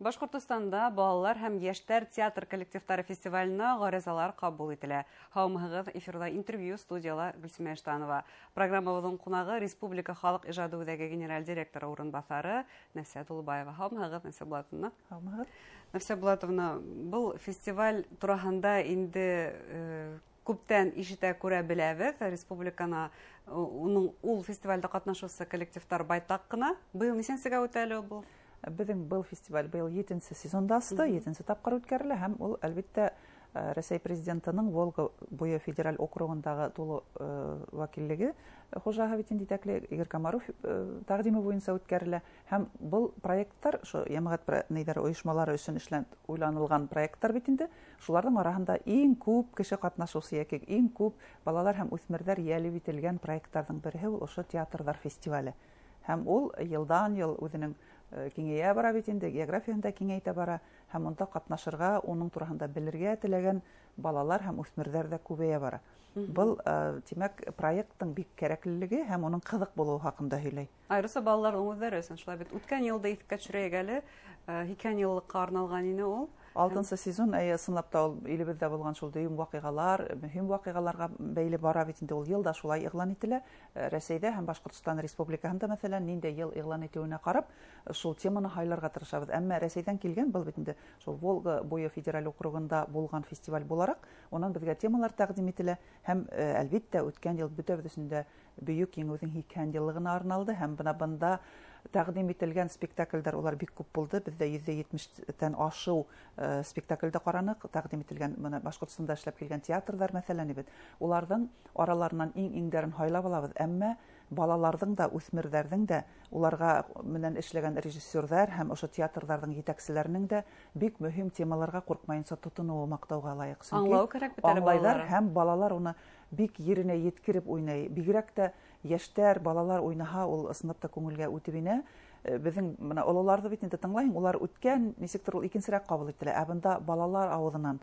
Башҡортостанда балалар һәм йәштәр театр коллективтары фестиваленә ғаризалар ҡабул ителә. Һаумыһығыҙ, эфирҙа интервью, студияла Гөлсимә Иштанова. Программабыҙҙың ҡунағы Республика халыҡ ижады үҙәге генераль директоры урынбаҫары Нәфсә Тулыбаева. Һаумыһығыҙ, Нәфсә Булатовна. Һаумыһығыҙ. Нәфсә Булатовна, был фестиваль тураһында инде күптән ишетә, күрә беләбеҙ. Республикана уның ул фестивалдә ҡатнашыусы коллективтар байтаҡ ҡына. Быйыл нисәнсегә үтә әле был? Беҙҙең был фестиваль быйыл 7-нсе сезонда асты, 7-нсе тапҡыр үткәрелә, һәм ул, әлбиттә, Рәсәй президентының Волга буйы федераль округындағы тулы вәкиллеге хужаһы бит инде етәкле Игорь Комаров тәҡдиме буйынса үткәрелә. Һәм был проекттар ошо йәмәғәт нейҙәре ойошмалары өсөн эшлән уйланылған проекттар бит инде. Шуларҙың араһында иң күп кеше ҡатнашыусы йәки иң күп балалар һәм үҫмерҙәр йәлеп ителгән проекттарҙың береһе ул ошо театрҙар фестивале. Һәм ул йылдан йыл үҙенең киңәйә бара бит инде, географияһын да киңәйтә бара, һәм унда ҡатнашырға, уның тураһында белергә теләгән балалар һәм үҫмерҙәр ҙә күбәйә бара. Был, тимәк, проекттың бик кәрәклелеге һәм уның ҡыҙыҡ булыуы хаҡында һөйләй. Айырыуса балаларҙың үҙҙәре өсөн шулай бит. Үткән йылды иҫкә төшөрәйек әле, 80 йыллыҡҡа арналған ине ул. 6-нсы сезон, әйе, ысынлап та ул илебеҙҙә булған шул дөйөм ваҡиғалар, мөһим ваҡиғаларға бәйле бара бит инде, ул йыл да шулай иғлан ителә. Рәсәйҙә һәм Башҡортостан Республикаһында, мәҫәлән, ниндәй йыл иғлан итеүенә ҡарап, шул теманы һайларға тырышабыҙ. Әммә Рәсәйҙән килгән был бит инде шул Волга буйы федераль округында булған фестиваль булараҡ, унан беҙгә темалар тәҡдим ителә һәм, әлбиттә, үткән йыл бөтәбеҙ өсөн дә Бөйөк Еңеүҙең 80 йыллығына арналды, һәм бына бында тәҡдим ителгән спектаклдәр улар бик күп булды. Беҙҙә 170-тән ашыу спектаклдә ҡараныҡ, тәҡдим ителгән бына Башҡортостанда эшләп килгән театрҙар, мәҫәлән, бит уларҙың араларынан иң-иңдәрен һайлап алабыҙ. Әммә балаларҙың да, үҫмерҙәрҙең дә, уларға менән эшләгән режиссерҙар һәм ошо театрҙарҙың етәкселәренең дә бик мөһим темаларға ҡурҡмайынса тотоноуы маҡтауға лайыҡ. Сөнки аңлау кәрәк бит әле аңлайҙар балаларға. Һәм балалар уны бик еренә еткереп уйнай. Бигерәк тә йәштәр, балалар уйнаһа, ул ысынлап та күңелгә үтеп инә. Беҙҙең бына ололарҙы бит инде тыңлайһың, улар үткән, нисектер ул икенсерәк ҡабул ителә. Ә бында балалар ауыҙынан,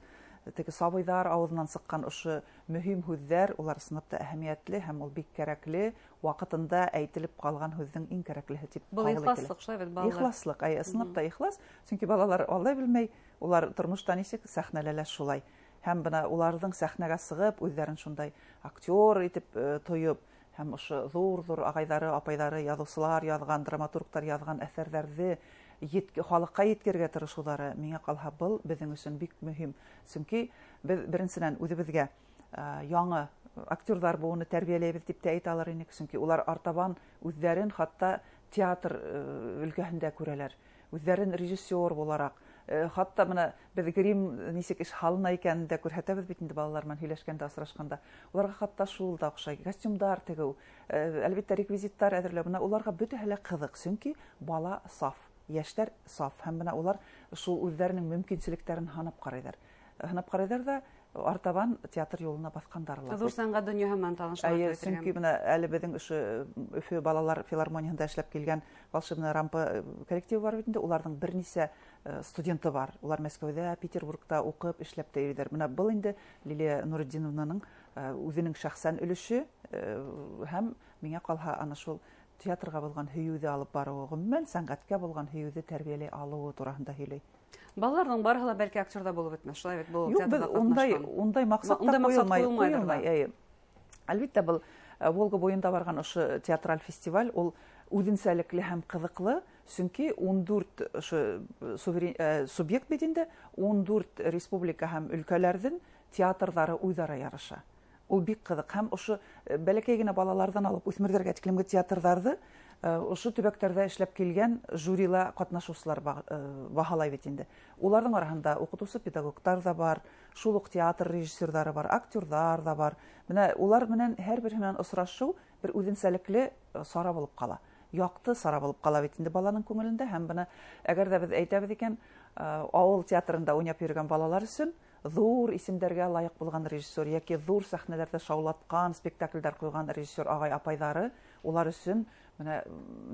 теге сабыйҙар ауыҙынан сыҡҡан ошо мөһим һүҙҙәр, улар ысынлап та әһәмиәтле һәм ул бик кәрәкле, ваҡытында әйтелеп ҡалған һүҙҙең иң кәрәклеһе тип Был ҡабул ителә. ихласлыҡ, шулай бит, балалар. Ихласлыҡ, әй, ысынлап та ихлас, сөнки балалар алдай белмәй, улар тормошта нисек, сәхнәлә лә шулай. Һәм бына уларҙың сәхнәгә сығып, үҙҙәрен шундай актер итеп тойоп, һәм ошо ҙур-ҙур ағайҙары, апайҙары, яҙыусылар яҙған, драматургтар яҙған әҫәрҙәрҙе халыҡҡа еткерергә тырышыуҙары, миңә ҡалһа, был беҙҙең өсөн бик мөһим. Сөнки беҙ беренсенән үҙебеҙгә яңы актерҙар быуыны тәрбиәләйбеҙ тип тә әйтә алыр инек, сөнки улар артабан үҙҙәрен хатта театр өлкәһендә күрәләр, үҙҙәрен режиссер булараҡ. Хатта бына беҙ грим нисек эш һалына икәнен дә күрһәтәбеҙ бит инде балалар менән һөйләшкәндә, осрашҡанда. Уларға хатта шул да оҡшай, костюмдар тегеү, әлбиттә, реквизиттар әҙерләү. Бына уларға бөтәһе лә ҡыҙыҡ, сөнки бала саф, йәштәр саф, һәм бына улар шул үҙҙәренең мөмкинселектәрен һанап ҡарайҙар. Һанап ҡарайҙар ҙа артабан театр юлына баҫҡандар ла. Ҙур сәнғәт донъяһы менән танышалар Әйе, тип әйтергә сөнки бына әле беҙҙең ошо Өфө балалар филармонияһында эшләп килгән Волшебная рампа коллективы бар бит инде, уларҙың бер нисә студенты бар. Улар Мәскәүҙә, Петербургта уҡып, эшләп тә йөрөйҙәр. Бына был инде Лилия Нуретдиновнаның үҙенең шәхсән өлөшө һәм миңә ҡалһа ана шул театрға булған һөйөүҙе алып барыуы, ғөмүмән сәнғәткә булған һөйөүҙе тәрбиәләй алыуы тураһында һөйләй. Балаларҙың барыһы ла бәлки актерҙа булып бөтмәҫ, шулай бит, был Юҡ, театрҙа беҙ ҡатнашҡан. ундай маҡсат та Ундай маҡсат ҡуйылмайҙыр ҡуйылмай, ҙа. әйе. Әлбиттә, был Волга буйында барған ошо театраль фестиваль ул үҙенсәлекле һәм ҡыҙыҡлы, сөнки 14 ошо субъект бит инде, 14 республика һәм өлкәләрҙең театрҙары үҙ-ара ярыша. Ул бик ҡыҙыҡ. Һәм ошо бәләкәй генә балаларҙан алып үҫмерҙәргә тиклемге театрҙарҙы ошо төбәктәрҙә эшләп килгән жюрила ҡатнашыусылар баһалай бит инде. Уларҙың араһында уҡытыусы педагогтар ҙа бар, шул уҡ театр режиссерҙары бар, актерҙар ҙа бар. Бына улар менән һәр береһе менән осрашыу бер үҙенсәлекле сара булып ҡала. Яҡты сара булып ҡала бит инде баланың күңелендә. Һәм бына әгәр ҙә беҙ әйтәбеҙ икән, ауыл театрында уйнап йөрөгән балалар өсөн ҙур исемдәргә лайыҡ булған режиссер йәки ҙур сәхнәләрҙә шаулатҡан спектаклдәр ҡуйған режиссер ағай-апайҙары улар өсөн бына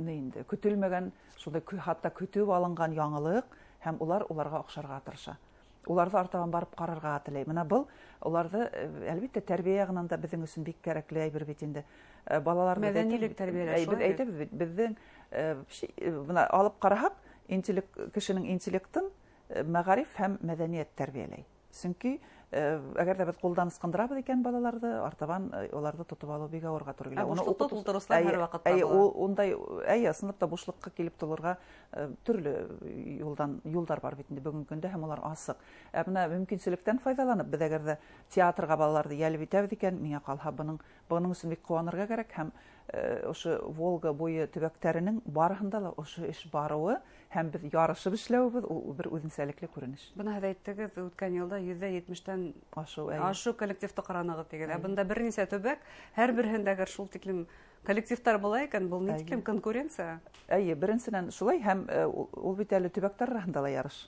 ни инде көтөлмәгән, шундай хатта көтөп алынған яңылыҡ, һәм улар уларға оҡшарға тырыша. Уларҙы артабан барып ҡарарға теләй. Бына был уларҙы, әлбиттә, тәрбиә яғынан да беҙҙең өсөн бик кәрәкле әйбер бит инде. Балаларны Мәҙәнилек тәрбиәләй, беҙ шулай бит? әйтәбеҙ бит, беҙҙең бына алып ҡараһаҡ, Интеллект, кешенең интеллектын мәғариф һәм мәҙәниәт тәрбиәләй. Сөнки әгәр ҙә беҙ ҡулдан ысҡындырабыҙ икән балаларҙы, артабан уларҙы тотоп алыу бик ауырға тура килә. Бушлыҡты тултырыусылар һәр ваҡытта була. Ундай, әйе, ысынлап та бушлыҡҡа килеп тулырға төрлө юлдар бар бит инде бөгөнгө көндә, һәм улар асыҡ. Ә бына мөмкинселектән файҙаланып, беҙ әгәр ҙә театрға балаларҙы йәлеп итәбеҙ икән, миңә ҡалһа, бының өсөн бик ҡыуанырға кәрәк. Һәм ошо Волга буйы төбәктәренең барыһында ла ошо эш барыуы һәм беҙ ярышып эшләүебеҙ ул бер үҙенсәлекле күренеш. Бына һеҙ әйттегеҙ, үткән йылда 170-тән ашыу, әйе. ашыу коллективты ҡаранығыҙ тигеҙ. Ә бында бер нисә төбәк, һәр береһендә әгәр шул тиклем коллективтар була икән, был ни тиклем конкуренция? Әйе, беренсенән шулай, һәм ул бит әле төбәктәр араһында ла ярыш.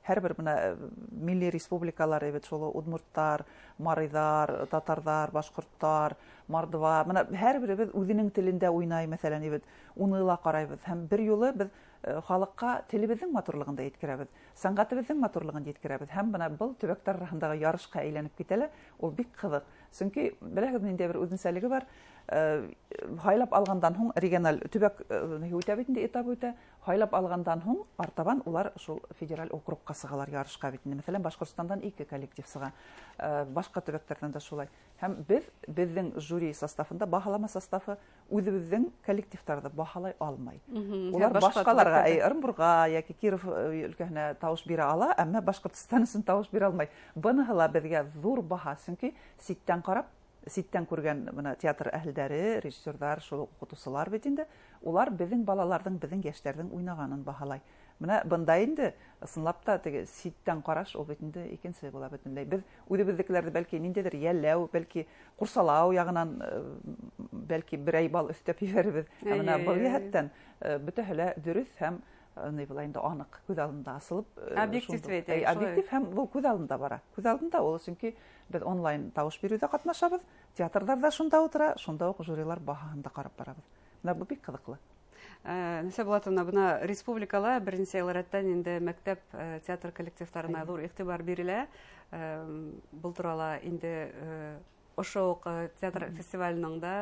Һәр бер бына милли республикалар, бит шул удмурттар, марийҙар, татарҙар, башҡорттар, мордва, бына һәр беребеҙ үҙенең телендә уйнай, мәҫәлән, бит уны ла ҡарайбыҙ. Һәм бер юлы беҙ халыҡҡа телебеҙҙең матурлығын да еткерәбеҙ, сәнғәтебеҙҙең матурлығын еткерәбеҙ. Һәм бына был төбәктәр араһындағы ярышҡа әйләнеп китә лә, ул бик ҡыҙыҡ. Сөнки беләһегеҙ, ниндәй бер үҙенсәлеге бар. Һайлап алғандан һуң региональ төбәк үтә бит инде, этап үтә. Һайлап алғандан һуң артабан улар шул федераль округка сығалар ярышҡа бит инде. Мәҫәлән, Башҡортостандан 2 коллектив сыға. Башҡа төбәктәрҙән дә шулай. Һәм беҙҙең жюри составында баһалама составы үҙебеҙҙең коллективтарҙы баһалай алмай. Улар Һәм башҡа башҡаларға, төбәктәрҙә. әй, Ырымбурға йәки Киров өлкәһенә тауыш бирә ала, әммә Башҡортостан өсөн тауыш бирә алмай. Быныһы ла беҙгә ҙур баһа, сөнки ситтән ҡарап, ситтән күргән бына театр әһелдәре, режиссерҙар, шул уҡ уҡытыусылар бит инде, улар беҙҙең балаларҙың, беҙҙең йәштәрҙең уйнағанын баһалай. Бына бында инде ысынлап та теге ситтән ҡараш ул бит инде икенсе була бөтөнләй. Беҙ үҙебеҙҙекеләрҙе бәлки ниндәйҙер йәлләү, бәлки ҡурсалау яғынан, бәлки берәй бал өҫтәп ебәрербеҙ. Ә бына был йәһәттән бөтәһе лә дөрөҫ һәм ни була инде, аныҡ күҙ алдында асылып Объектив шундуҡ. тип әйтәйек, Әй, шулай. объектив һәм был күҙ алдында бара. Күҙ алдында ул, сөнки беҙ онлайн тауыш биреүҙә ҡатнашабыҙ, театрҙар ҙа шунда ултыра, шунда уҡ жюрилар баһаһын да ҡарап барабыҙ. Бына был бик ҡыҙыҡлы. Нәсә Булатовна, бына республикала бер нисә йыл рәттән инде мәктәп театр коллективтарына ҙур иғтибар бирелә. Был турала инде ошо уҡ театр фестиваленең дә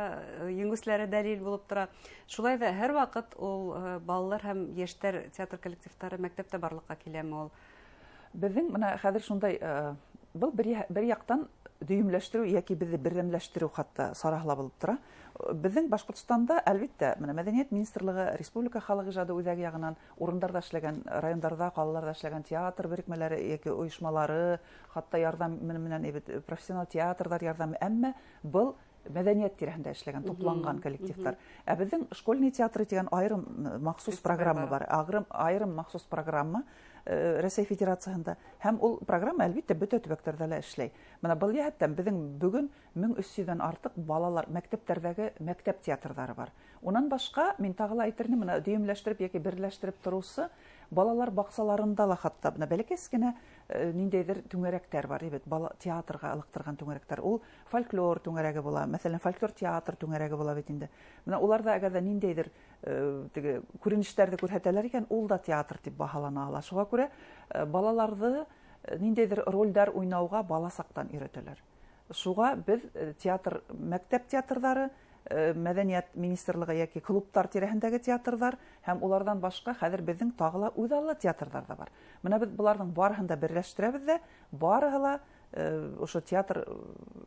еңеүселәре дәлил булып тора. Шулай ҙа һәр ваҡыт ул балалар һәм йәштәр театр коллективтары мәктәптә барлыҡҡа киләме ул? Беҙҙең бына хәҙер шундай был бер яҡтан дөйөмләштереү йәки беҙҙе берҙәмләштереү хатта сараһы ла булып тора. Беҙҙең Башҡортостанда, әлбиттә, бына Мәҙәниәт министрлығы, Республика халыҡ ижады үҙәге яғынан урындарҙа эшләгән, райондарҙа, ҡалаларҙа эшләгән театр берекмәләре йәки ойошмалары, хатта ярҙам менән бит профессионал театрҙар ярҙамы, әммә был мәҙәниәт тирәһендә эшләгән, тупланған коллективтар. Ә беҙҙең школьный театры тигән айырым махсус Фестиваль программа бар. бар. Айырым махсус программа Рәсәй Федерацияһында. Һәм ул программа, әлбиттә, бөтә төбәктәрҙә лә эшләй. Бына был йәһәттән беҙҙең бөгөн мең өс йөҙҙән артыҡ балалар мәктәптәрҙәге мәктәп театрҙары бар. Унан башҡа, мин тағы ла әйтер инем, бына дөйөмләштереп йәки берләштереп тороусы балалар баҡсаларында ла хатта бына бәләкәс кенә ниндәйҙер түңәрәктәр бар, бит бала театрға ылыҡтырған түңәрәктәр. Ул фольклор түңәрәге була, мәҫәлән, фольклор театр түңәрәге була бит инде. Бына уларҙа әгәр ҙә ниндәйҙер теге күренештәрҙе күрһәтәләр икән, ул да театр тип баһалана ала. Шуға күрә балаларҙы ниндәйҙер ролдәр уйнауға бала саҡтан өйрәтәләр. Шуға беҙ театр, мәктәп театрҙары, мәҙәниәт министрлығы йәки клубтар тирәһендәге театрҙар һәм уларҙан башҡа хәҙер беҙҙең тағы ла үҙ аллы театрҙар ҙа бар. Бына беҙ быларҙың барыһын да берләштерәбеҙ ҙә, барыһы ла ошо театр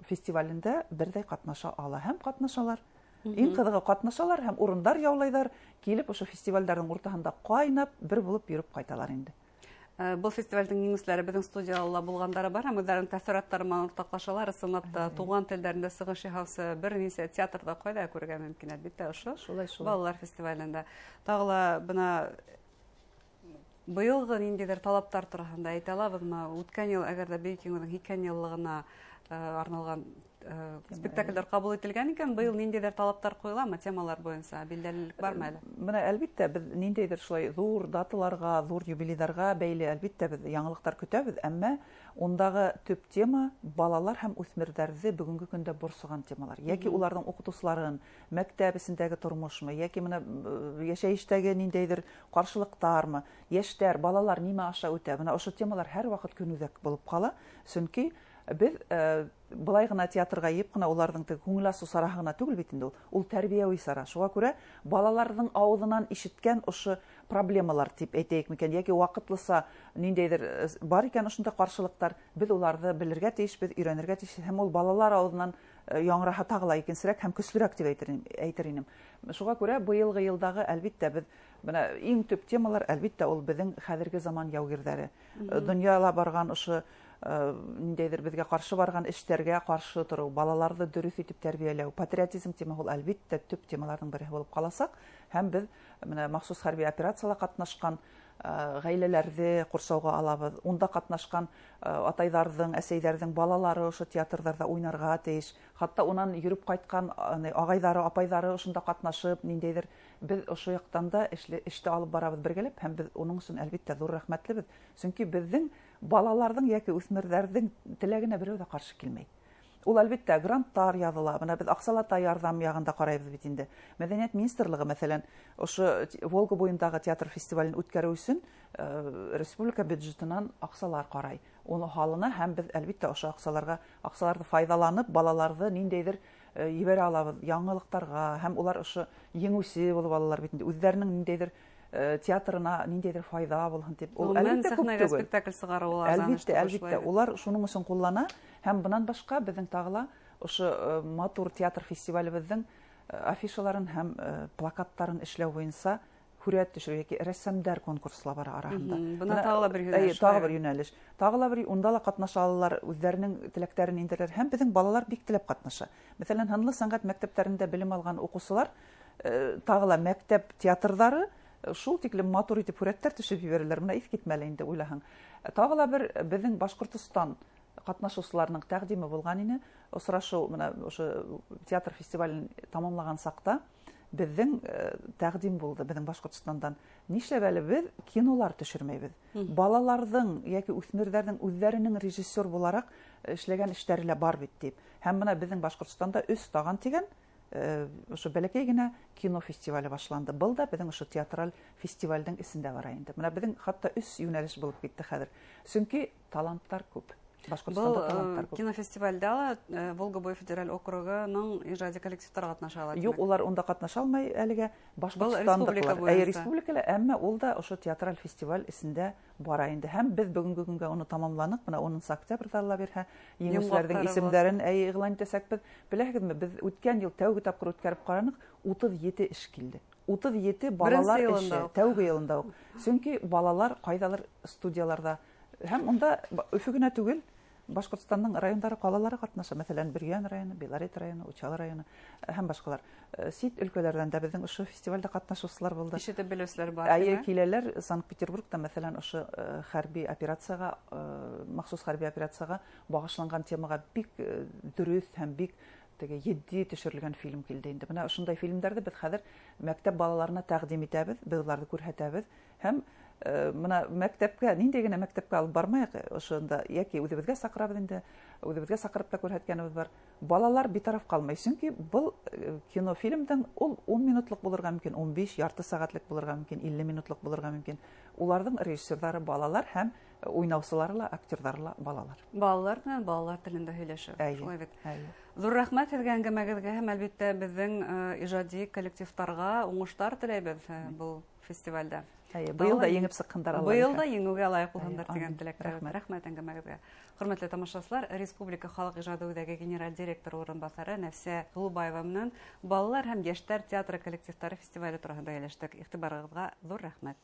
фестивалендә берҙәй ҡатнаша ала һәм ҡатнашалар. Иң ҡыҙығы ҡатнашалар һәм урындар яулайҙар, килеп ошо фестивалдәрҙең уртаһында ҡайнап, бер булып йөрөп ҡайталар инде. Был фестивалдең еңеүселәре беҙҙең студияла булғандары бар һәм үҙҙәренең тәьҫораттары менән уртаҡлашалар. Ысынлап та, туған телдәрендә сығыш яһаусы бер нисә театрҙа ҡайҙа күрергә мөмкин, әлбиттә, ошо Шулай, шулай. балалар фестивалендә. Тағы ла бына быйылғы ниндәйҙер талаптар тураһында әйтә алабыҙмы? Үткән йыл, әгәр ҙә Бөйөк Еңеүҙең һикһән йыллығына арналған спектаклдәр ҡабул ителгән икән, быйыл ниндәйҙер талаптар ҡуйыламы темалар буйынса? Билдәлелек бармы әле? Бына әлбиттә, беҙ ниндәйҙер шулай ҙур даталарға, ҙур юбилейҙарға бәйле, әлбиттә, беҙ яңылыҡтар көтәбеҙ, әммә ундағы төп тема балалар һәм үҫмерҙәрҙе бөгөнгө көндә борсоған темалар. Йәки уларҙың уҡытыусыларын, мәктәп эсендәге тормошмо, йәки бына йәшәйештәге ниндәйҙерҡаршылыҡтармы, йәштәр, балалар нимә аша үтә? Бына ошо темалар һәр ваҡыт көнүҙәк булып ҡала, сөнки Беҙ былай ғына театрға йыйып ҡына уларҙың күңел асыу сараһы ғына түгел бит инде ул тәрбиәүи сара. Шуға күрә балаларҙың ауыҙынан ишеткән ошо проблемалар тип әйтәйек микән, йәки ваҡытлыса ниндәйҙер бар икән ошондай ҡаршылыҡтар, беҙ уларҙы белергә тейешбеҙ, өйрәнергә тейешбеҙ, һәм ул балалар ауыҙынан яңыраһа тағы ла икенсерәк һәм көслөрәк тип әйтер инем. Шуға күрә быйылғы йылдағы әлбиттә беҙ бына иң төп темалар әлбиттә ул беҙҙең хәҙерге заман яугирҙәре. Донъяла барған ошо ниндәйҙер беҙгә ҡаршы барған эштәргә ҡаршы тороу, балаларҙы дөрөҫ итеп тәрбиәләү, патриотизм темаһы ул әлбиттә төп темаларҙың береһе булып ҡаласаҡ. Һәм беҙ менә махсус хәрби операцияла ҡатнашҡан ғаиләләрҙе ҡурсауға алабыҙ. Унда ҡатнашҡан атайҙарҙың, әсәйҙәрҙең балалары ошо театрҙарҙа уйнарға тейеш. Хатта унан йөрөп ҡайтҡан ағайҙары, апайҙары ошонда ҡатнашып, ниндәйҙер беҙ ошо яҡтан да эште алып барабыҙ бергәләп, һәм беҙ уның өсөн әлбиттә ҙур рәхмәтлебеҙ. Сөнки беҙҙең балаларҙың йәки үҫмерҙәрҙең теләгенә берәү ҙә ҡаршы килмәй. Ул әлбиттә гранттар яҙыла. Бына беҙ аҡсалата ярҙам яғында ҡарайбыҙ бит инде. Мәҙәниәт министрлығы, мәҫәлән, ошо Волга буйындағы театр фестивален үткәреү өсөн республика бюджетынан аҡсалар ҡарай. Уны һалына, һәм беҙ әлбиттә ошо аҡсаларҙы файҙаланып, балаларҙы ниндәйҙер ебәрә алабыҙ яңылыҡтарға, һәм улар ошо еңеүсе булып алалар бит инде. Үҙҙәренең ниндәйҙер театрына ниндәйҙер файҙа булһын тип. Ул әлбиттә күп түгел. Спектакль сығарыу улар. Әлбиттә, әлбиттә, улар шуның өсөн ҡуллана. Һәм бынан башҡа беҙҙең тағы ла ошо матур театр фестивалебеҙҙең афишаларын һәм плакаттарын эшләү буйынса һүрәт төшөрөү йәки рәссамдар конкурсы ла бара араһында. Бына тағы ла бер йүнәлеш. Тағы бер йүнәлеш. Тағы ла бер унда ла ҡатнаша алалар, үҙҙәренең теләктәрен индерәләр, һәм беҙҙең балалар бик теләп ҡатнаша. Мәҫәлән, һынлы сәнғәт мәктәптәрендә белем алған уҡыусылар, тағы ла мәктәп театрҙары шул тиклем матур итеп һүрәттәр төшөп ебәрәләр. Бына иҫ китмәле инде уйлаһаң. Тағы ла бер беҙҙең Башҡортостан ҡатнашыусыларының тәҡдиме булған ине. Осрашыу бына ошо театр фестивален тамамлаған саҡта беҙҙең тәҡдим булды беҙҙең Башҡортостандан. Нишләп әле беҙ кинолар төшөрмәйбеҙ? Балаларҙың йәки үҫмерҙәрҙең үҙҙәренең режиссер булараҡ эшләгән эштәре лә бар бит тип. Һәм бына беҙҙең Башҡортостанда 3 таған тигән ошо бәләкәй генә кино фестивале башланды. Был да беҙҙең ошо театраль фестивалдең эсендә бара инде. Бына беҙҙең хатта 3 йүнәлеш булып китте хәҙер. Сөнки таланттар күп. Башҡортостанда таланттар күп. Кинофестивальдә ла Волга буйы федераль округының ижади коллективтары ҡатнаша ала, Юҡ, улар унда ҡатнаша алмай әлегә. Башҡортостандыҡылар. Әйе, республикала, әммә ул да ошо театраль фестиваль эсендә бара инде. Һәм беҙ бөгөнгө көнгә уны тамамланыҡ. Бына 10 октябрҙә Алла бирһә, еңеүселәрҙең исемдәрен әйе иғлан итәсәкбеҙ. Беләһегеҙме, беҙ үткән йыл тәүге тапҡыр үткәреп ҡараныҡ, 37 эш килде. 37 балалар эше, тәүге йылында уҡ. Сөнки балалар ҡайҙалыр студияларҙа, һәм унда Өфө генә түгел, Башҡортостандың райондары, ҡалалары ҡатнаша. Мәҫәлән, Бөрйән районы, Белорет районы, Учалы районы һәм башҡалар. Сит өлкәләрҙән дә беҙҙең ошо фестивалдә ҡатнашыусылар булды. Ишетеп белеүселәр бар, Әйе, киләләр. Санкт-Петербургта, мәҫәлән, ошо хәрби операцияға, махсус хәрби операцияға бағышланған темаға бик дөрөҫ һәм бик теге етди төшөрөлгән фильм килде инде. Бына ошондай фильмдәрҙе беҙ хәҙер мәктәп балаларына тәҡдим итәбеҙ, беҙ уларҙы күрһәтәбеҙ һәм бына мәктәпкә, ниндәй генә мәктәпкә алып бармайыҡ, ошонда йәки үҙебеҙгә саҡырабыҙ инде, үҙебеҙгә саҡырып та күрһәткәнебеҙ бар. Балалар битараф ҡалмай, сөнки был кинофильмдың ул 10 минутлыҡ булырға мөмкин, 15, ярты сәғәтлек булырға мөмкин, 50 минутлыҡ булырға мөмкин. Уларҙың режиссерҙары балалар һәм уйнаусылары ла, актерҙары ла балалар. Балалар менән балалар телендә һөйләшә. Әйе, Шулай бит. әйе. Ҙур рәхмәт һеҙгә әңгәмәгеҙгә һәм әлбиттә беҙҙең ижади коллективтарға уңыштар теләйбеҙ был фестивалдә. Әйе, быйыл да еңеп сыҡһындар Алла Быйыл да бирһә. еңеүгә лайыҡ булһындар Әйе, тигән амин. теләктә. Рәхмәт. Рәхмәт әңгәмәгеҙгә. Хөрмәтле тамашасылар, Республика халыҡ ижады үҙәге генераль директоры урынбаҫары Нәфисә Һылыубаева менән балалар һәм йәштәр театры коллективтары фестивале тураһында һөйләштек. Иғтибарығыҙға ҙур рәхмәт.